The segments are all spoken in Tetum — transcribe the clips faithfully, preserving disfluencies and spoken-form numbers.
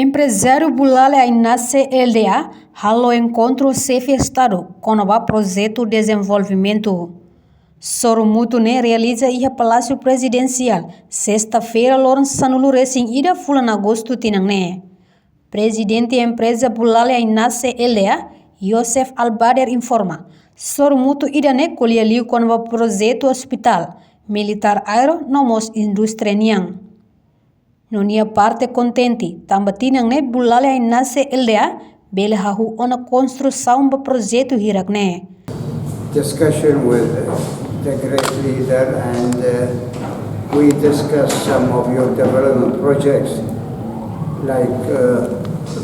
Emprezáriu Bulale Ainase L D A halo enkontru ho Xefe Estadu kona-ba projetu dezenvolvimentu. Sorumutu ne'e realiza iha Palásiu Prezidensiál, sesta-feira, loron sanulu resin ida fulan Agostu tinan ne'e. Prezidente Empreza Bulale Ainase L D A, Yosef Albader, informa, sorumutu ida-ne'e ko'alia liu kona-ba projetu ospitál, militár aéreu no mós indústria nian. No nia parte kontente, tanba tinan ne'e Bulale Ainase L D A bele hahú ona konstrusaun ba projetu hirak ne'e. Discussion with the great leader, and uh, we discussed some of your development projects, like uh,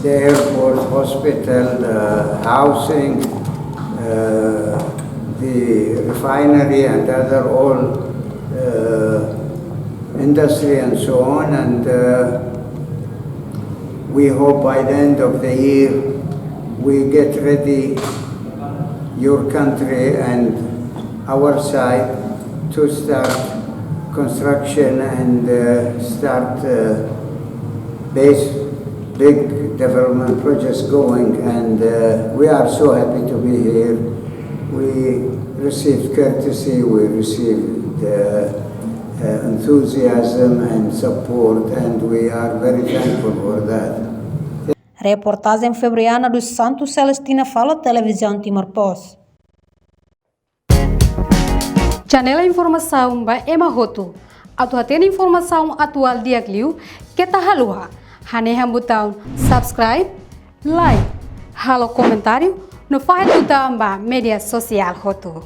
the airport, hospital, uh, housing, uh, the refinery, and other all uh, industry and so on. And uh, we hope by the end of the year we get ready your country and our side to start construction and uh, start uh, base big development projects going. And uh, we are so happy to be here. We received courtesy, we received uh, uh, enthusiasm and support, and we are very thankful for that. Reportajen Febriana dos Santos, Celestina Falo, Televizaun Timor Post. Janela informasaun ba ema hotu. Atu hatene informasaun atuál di'ak liu, keta haluha hanehan butaun subscribe, like, halo komentáriu no fahe tutan ba média sosiál hotu.